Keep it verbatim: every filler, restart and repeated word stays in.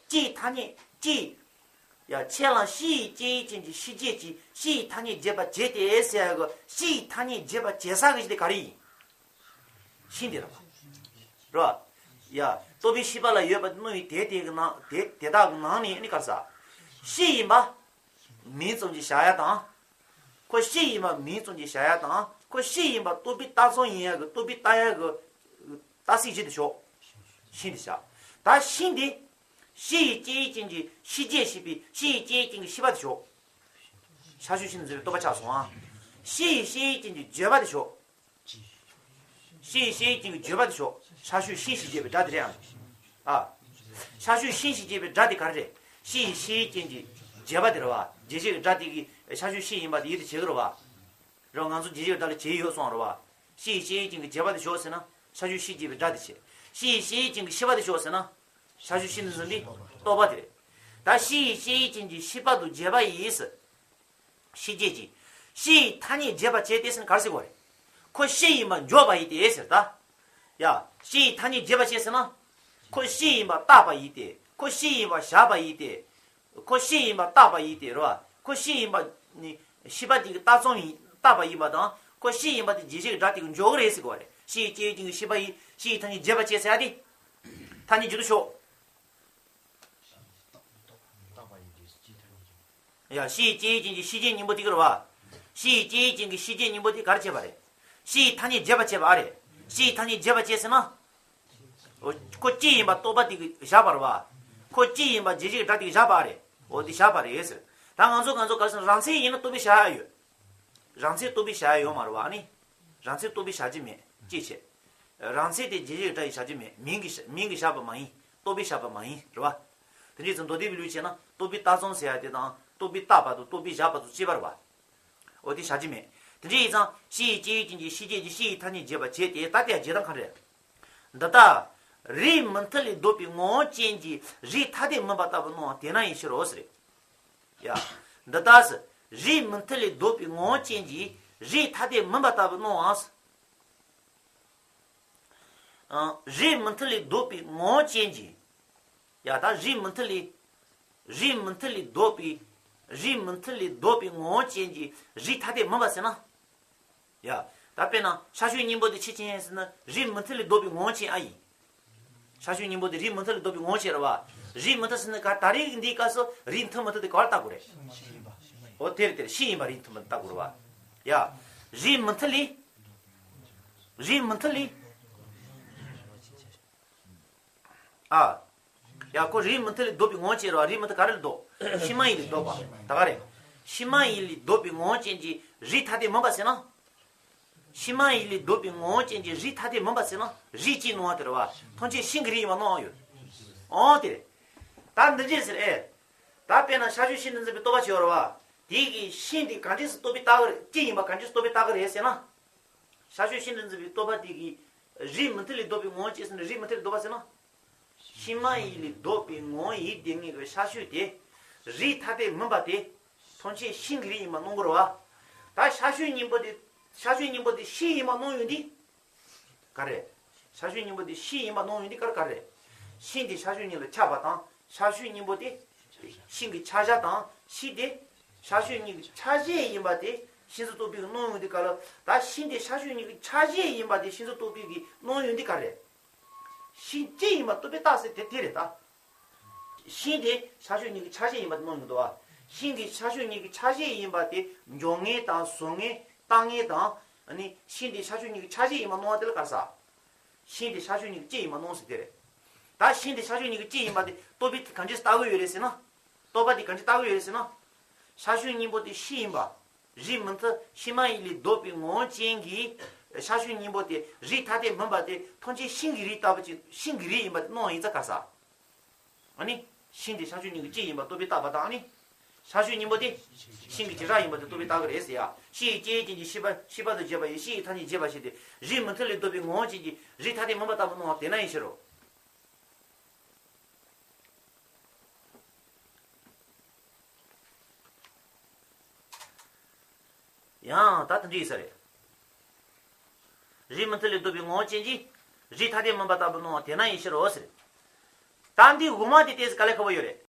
སྤྱི་ཡི་ཐ་སྙད་སྤྱི། ཡ་ཁྱེད་ལ་སྤྱི་ཡི་སྐྱེ་བའི་རྐྱེན་གྱིས་སྤྱི་བྱེད་ཀྱི་སྤྱི་ཡི་ཐ་སྙད་བྱེད་པ་བྱེད་དེ་ཟེར་ཡ་གི་སྤྱི་ཡི་ཐ་སྙད་བྱེད་པ་བྱེད་ས་གི་གཞི་དེ་ག་རེ་ཡིན། ཤིང་དེ་རེད་པ། རེད་པ། ཡ། ལྟོ་ཕད་ཤེས་པ་ལ་ཡོད་པ་དེ་སྣོད་ཡིན་དེ་དེ་གི་ནང་དེ་དེ་དག་གི་ནང་ནས་ནི་ག་རེ་ཟ། སྤྱི་ཡིན་པ། མིང་ཙམ་གྱིས་བཞག་ཡ་དང་། ཁོ་སྤྱི་ཡིན་པ་མིང་ཙམ་གྱིས་བཞག་ཡ་དང་ཁོ་སྤྱི་ཡིན་པ་ལྟོ་ཕད་རྟགས་ཙམ་ཡིན་ཡ་གི་ལྟོ་ཕད་ལྟ་ཡ་གི་རྟགས་གཟིགས་གཞི་དེ་ཤོག་ཤིང་དེ་བཞག་ད་ཤིང་དེ། སྤྱི་ཡི་སྐྱེ་བའི་རྐྱེན་གྱིས་སྤྱི་བྱེད་ཤེས་པའི་སྤྱི་ཡི་སྐྱེ་བའི་རྐྱེན་གྱིས་ཤེས་པ་དེ་ཤོག་ཤར་ཕྱོགས་ཤིང་དུ་འཛིན་པའི་རྟོག་པ་ཆགས་སོང་ཨ། སྤྱི་ཡི་སྐྱེ་བའི་རྐྱེན་གྱིས་བརྗོད་པ་དེ་ཤོག་སྤྱི་ཡི་སྐྱེ་བའི་རྐྱེན་གྱིས་བརྗོད་པ་དེ་ཤོག་ཤར་ཕྱོགས་ཤིང་ཞེས་བརྗོད་པའི་སྒྲ་དེ་རེད་ཨ། ཨ། ཤར་ཕྱོགས་ཤིང་ཞེས་བརྗོད་པའི་སྒྲ་དེ་ག་རེ་རེད། སྤྱི་ཡི་སྐྱེ་བའི་རྐྱེན་གྱིས་བརྗོད་པ་དེ་རེད་བ། བརྗོད་བྱའི་སྒྲ་དེ་གིས་ཤར་ཕྱོགས་ཤིང་ཡིན་པ་དེ་ཡིད་དུ་བྱེད་ཀྱི་རེད་བ། རེད་བ། ང་ཚོ་བརྗོད་བྱའི་སྒྲ་ལ་བྱེད་ཡོད་སོང་རེད་བ། སྤྱི་ཡི་སྐྱེ་བའི་རྐྱེན་གྱིས་བརྗོད་པ་དེ་ཤོག་ཟེར་ན་ཤར་ཕྱོགས་ཤིང་ཞེས་བརྗོད་པའི་སྒྲ་དེ་བྱེད། སྤྱི་ཡི་སྐྱེ་བའི་རྐྱེན་གྱིས་ཤེས་པ་དེ་ཤོག་ཟེར་ན། ཤར་ཕྱོགས་ཤིང་དུ་འཛིན་པའི་རྟོག་པ་དེ་རེད། ད་སྤྱི་ཡི་སྐྱེ་བའི་རྐྱེན་གྱིས་ཤེས་པ་དང་བརྗོད་པ་ཡིས། སྤྱི་བྱེད་ཀྱི། སྤྱི་ཡི་ཐ་སྙད་བྱེད་པ་བྱེད་དེ་ཟེར་ན་ག་རེ་ཟེར་དགོས་རེད། ཁོ་སྤྱི་ཡིན་པ་འཇོག་པ་ཡིན་ཏེ་ཟེར་ད། ཡ། སྤྱི་ཡི་ཐ་སྙད་བྱེད་པ་བྱེད་ཟེར་ན། ཁོ་སྤྱི་ཡིན་པ་བཏགས་པ་ཡིན་ཏེ། ཁོ་སྤྱི་ཡིན་པ་བཞག་པ་ཡིན་ཏེ། ཁོ་སྤྱི་ཡིན་པ་བཏགས་པ་ཡིན་ཏེ་རེད་བ། ཁོ་སྤྱི་ཡིན་པ་ནི་ཤེས་པ་དེ་གི་རྟགས་ཙམ་ཡིན་བཏགས་པ་ཡིན་པ་དང་ཁོ་སྤྱི་ཡིན་པ་དེ་རྗོད་བྱེད་ཀྱི་སྒྲ་དེ་གི་འཇོག་གི་རེད་ཟེར་དགོས་རེད། སྤྱི་ཡི་སྐྱེ་བའི་རྐྱེན་གྱིས་ཤེས་པ་ཡིས་སྤྱི་ཡི་ཐ་སྙད་བྱེད་པ་བྱེད་ཟེར་ཡ་དེ། ཐ་སྙད་བྱེད་དུ་ཤོག་ཡ། སྤྱི་ཡི་སྐྱེ་བའི་རྐྱེན་གྱིས་སྤྱི་བྱེད་སྙིང་པོ་དེ་གི་རེད་བ། སྤྱི་ཡི་སྐྱེ་བའི་རྐྱེན་གྱིས་སྤྱི་བྱེད་སྙིང་པོ་དེ་ག་རེ་བྱས་པ་རེད། སྤྱི་ཡི་ཐ་སྙད་བྱེད་པ་བྱས་པ་ཨ་རེད། སྤྱི་ཡི་ཐ་སྙད་བྱེད་པ་བྱས་ཟེར་ན། འོ། ཁོ་སྤྱི་ཡིན་པ་རྟོག་པ་དེ་གི་བཞག་པ་རེད་བ། ཁོ་སྤྱི་ཡིན་པ་རྗོད་བྱེད་ཀྱི་སྒྲ་དེ་གི་བཞག་པ་ཨ་རེད། འོ་དེ་བཞག་པ་རེད་ཟེར། ད་ང་ཚོ་ང་ཚོ་ག་རེ་ཟེར་ན་རང་མཚན་ཡིན་ན་རྟོག་པས་བཞག་ཡ་ཡོད། རང་མཚན་རྟོག་པས་བཞག་ཡ་ཡོད་མ་རེད་བ་ཨ་ནི། རང་མཚན་རྟོག་པས་བཞག་རྒྱུ་མེད་ཅེས་བྱས། རང་མཚན་དེ་རྗོད་བྱེད་ཀྱི་སྒྲ་ཡིས་བཞག་རྒྱུ་མེད་མིང་གིས་བཞག་མིང་གིས་བཞག་པ་མ་ཡིན་རྟོག་པས་བཞག་པ་མ་ཡིན་རེད་བ། དེ་འདྲ་ཡིན་ཙང་མདོ་སྡེ་པའི་ལུགས་བྱས་ན་རྟོག་པས་བཏགས་ཙམ་ཟེར་ཡ་དེ་དང་རྟོག་པས་བཏགས་པ་དང་རྟོག་པས་བཞག་པ་དང་གཅིག་པ་རེད་བ། འོ་དེ་བཞག་རྒྱུ་མེད། དེ་འདྲ་ཡིན་ཙང་སྤྱི་ཡི་སྐྱེ་བའི་རྐྱེན་གྱིས་སྤྱི་བྱེད་ཀྱི་སྤྱི་ཡི་ཐ་སྙད་བྱེད་པ་བྱེད་དེ་ད་དེ་བྱེད་སྟངས་ག་རེ་རེད། འདི་ལྟར། རིགས་མི་མཐུན་ལས་ལྡོག་པའི་ངོ་བོ་ཅན་གྱི་རིགས་ཐ་དད་མིན་པ་ལྟ་བུ་སྣང་བ་དེ་ན་ཡིན་ཕྱིར་རོ་ཟེར། ཡ། འདི་ལྟར་ཟེར། རིགས་མི་མཐུན་ལས་ལྡོག་པའི་ངོ་བོ་ཅན་གྱི་རིགས་ཐ་དད་མིན་པ་ལྟ་བུ་སྣང་བ། ཨ། རིགས་མི་མཐུན་ལས་ལྡོག་པའི་ངོ་བོ་ཅན་གྱི། ཡ་ད་རིགས་མི་མཐུན་ལས། རིགས་མི་མཐུན་ལས་ལྡོག་པའི། རིགས་མི་མཐུན་ལས་ལྡོག་པའི་ངོ་བོ་ཅན་གྱི་རིགས་ཐ་དད་མིན་པ་ཟེར་ན། ཡ། ད་དཔེར་ན་ཤར་ཕྱོགས་སྙིང་པོ་དེ་ཆོས་ཅན་ཟེར་ན་རིགས་མི་མཐུན་ལས་ལྡོག་པའི་ངོ་བོ་ཅན་ཨ་ཡིན། ཤར་ཕྱོགས་སྙིང་པོ་དེ་རིགས་མི་མཐུན་ལས་ལྡོག་པའི་ངོ་བོ་ཅན་རེད་བ། རིགས་མི་མཐུན་ཟེར་ན་ག་ད་རེས་འདིའི་སྐབས་སུ་རིགས་མཐུན་མི་མཐུན་དེ་ག་བར་བརྟག་དགོས་རེད། འོ་དེ་རེད་དེ་རེད་སྤྱི་ཡིན་པ་རིགས་མཐུན་མི་མཐུན་བརྟག་དགོས་རེད་བ། ཡ། རིགས་མི་མཐུན་ལས། རིགས་མི་མཐུན་ལས། ཨ། ཡ་ཁོ་རིགས་མི་མཐུན་ལས་ལྡོག་པའི་ངོ་བོ་ཅན་རེད་བ། རིགས་མི་མཐུན་ག་རེ་ལས་ལྡོག་ཕྱི་མ་ཡིན་ལས་ལྡོག་པ་ད་ག་རེད། ཕྱི་མ་ཡིན་ལས་ལྡོག་པའི་ངོ་བོ་ཅན་གྱི་རིགས་ཐ་དད་མིན་པ་ཟེར་ན། ཕྱི་མ་ཡིན་ལས་ལྡོག་པའི་ངོ་བོ་ཅན་གྱི་རིགས་ཐ་དད་མིན་པ་ཟེར་ན་རིགས་སྤྱིའི་སྣང་བ་དེ་རེད་བ། ཐམས་ཅད་ཤིང་གི་རིགས་ཡིན་པ་སྣང་བ་ཡོད། ཨོ་དེ་རེད། ད་འདི་འདྲས་ཟེར་ཨེ། ད་དཔེར་ན་ཤར་ཕྱོགས་ཤིང་དུ་འཛིན་པའི་རྟོག་པ་བྱེད་པ་རེད་བ། དེ་གི་ཤིང་དེ་གང་འདྲས་སུ་རྟོག་པས་བཏགས་ཀྱི་རེད་སྤྱི་ཡིན་པ་གང་འདྲས་སུ་རྟོག་པས་བཏགས་ཀྱི་རེད་ཟེར་ན། ཤར་ཕྱོགས་ཤིང་དུ་འཛིན་པའི་རྟོག་པ་དེ་གིས་རིགས་མི་མཐུན་ལས་ལྡོག་པའི་ངོ་བོ་ཅན་ཟེར་ན་རིགས་མི་མཐུན་ལས་ལྡོག་པ་ཟེར་ན། ཕྱི་མ་ཡིན་ལས་ལྡོག་པའི་ངོ་བོ་ཡིན་དེ་ངེས་ཀྱི་ཤར་ཕྱོགས་དེ། རིགས་ཐ་དད་མིན་པ་དེ། ཐམས་ཅད་ཤིང་གི་རིགས་ཡིན་པ་སྣང་གི་རེད་བ། ད་ཤར་ཕྱོགས་སྙིང་པོ་དེ། ཤར་ཕྱོགས་སྙིང་པོ་དེ་ཤིང་ཡིན་པ་སྣང་ཡོང་དུས། ག་རེ། ཤར་ཕྱོགས་སྙིང་པོ་དེ་ཤིང་ཡིན་པ་སྣང་ཡོང་དུས་ག་རེ་ག་རེ། ཤིང་དེ་ཤར་ཕྱོགས་གཉིས་ལ་ཁྱབ་པ་དང་ཤར་ཕྱོགས་སྙིང་པོ་དེ། ཤིང་གི་ཆ་བཞག་དང་ཤིང་དེ། ཤར་ཕྱོགས་གཉིས་ཀྱི་ཆ་ཤས་ཡིན་པ་དེ་ཤིང་ཚུལ་རྟོག་པའི་གི་སྣང་ཡོང་དུས་ག་ལ། ད་ཤིང་དེ་ཤར་ཕྱོགས་གཉིས་ཀྱི་ཆ་ཤས་ཡིན་པ་དེ་ཤིང་ཚུལ་རྟོག་པའི་གི་སྣང་ཡོང་དུས་ག་རེ། ཤིང་སྤྱི་ཡིན་པ་རྟོག་པས་བཏགས་ཟེར་དེ་དེ་རེད་ད། ཤིང་དེ་ཤར་ཕྱོགས་གཉིས་ཀྱི་ཆ་ཤས་ཡིན་པ་དེ་སྣང་ཡོང་འདུག་བ། ཤིང་གི་ཤར་ཕྱོགས་གཉིས་ཀྱི་ཆ་ཤས་ཡིན་པ་དེ་འཇོག་ངེས་དང་བཟུང་ངེས་བཏགས་ངེས་དང་། ཨ་ནི་ཤིང་དེ་ཤར་ཕྱོགས་གཉིས་ཀྱི་ཆ་ཤས་ཡིན་པ་སྣང་བ་དེ་ལ་ག་རེ་ཟེར། ཤིང་དེ་ཤར་ཕྱོགས་གཉིས་ཀྱི་སྤྱི་ཡིན་པ་སྣང་ཟེར་དེ་རེད། ད་ཤིང་དེ་ཤར་ཕྱོགས་གཉིས་ཀྱི་སྤྱི་ཡིན་པ་དེ་རྟོག་པས་གང་ཅི་བལྟ་གི་ཡོད་རེད་ཟེར་ན། རྟོག་པ་དེ་གང་ཅི་བལྟ་གི་ཡོད་རེད་ཟེར་ན། ཤར་ཕྱོགས་སྙིང་པོ་དེ་ཤིང་ཡིན་པ། རིགས་མི་མཐུན་ཕྱི་མ་ཡིན་ལས་ལྡོག་པའི་ངོ་བོ་ཅན་གྱི། ཤར་ཕྱོགས་སྙིང་པོ་དེ་རིགས་ཐ་དད་མིན་པ་དེ་ཐམས་ཅད་ཤིང་གི་རིགས་ལྟ་བུ་ཅིག་ཤིང་གི་རིགས་ཡིན་པ་དེ་སྣང་ཡིན་ཙང་ག་རེ་ཟེར། ཨ་ནི། ཤིང་དེ་ཤར་ཕྱོགས་གཉིས་ཀྱི་སྤྱི་ཡིན་པ་རྟོག་པས་བཏགས་པ་དང་ཨ་ནི། ཤར་ཕྱོགས་སྙིང་པོ་དེ། ཤིང་གི་བྱེ་བྲག་ཡིན་པ་དེ་རྟོག་པས་བཏགས་ཀྱི་རེད་ཟེར་ཡ། སྤྱི་ཡི་སྐྱེ་བའི་རྐྱེན་གྱིས་ཤེས་པ་ཤེས་པ་དང་བརྗོད་པ་ཡི་སྤྱི་ཡི་ཐ་སྙད་བྱེད་པ་ཞེས་ཏེ་རིགས་མི་མཐུན་ལས་ལྡོག་པའི་ངོ་བོ་ཅན་གྱི་རིགས་ཐ་དད་མིན་པ་ལྟ་བུ་སྣང་བ་དེ་ན་ཡིན་ཕྱིར་རོ། ཡང་ད་དེ་འདྲ་ཡིན་ས་རེད། རིགས་མི་མཐུན་ལས་ལྡོག་པའི་ངོ་བོ་ཅན་གྱི་རིགས་ཐ་དད་མིན་པ་ལྟ་བུ་སྣང་བ་དེ་ན་ཡིན་ཕྱིར་རོ་ཟེར། ད་འདི་དབུ་མ་དེ་ཏོག་ཙམ་དཀའ་ལས་ཁག་པོ་ཡོད་རེད།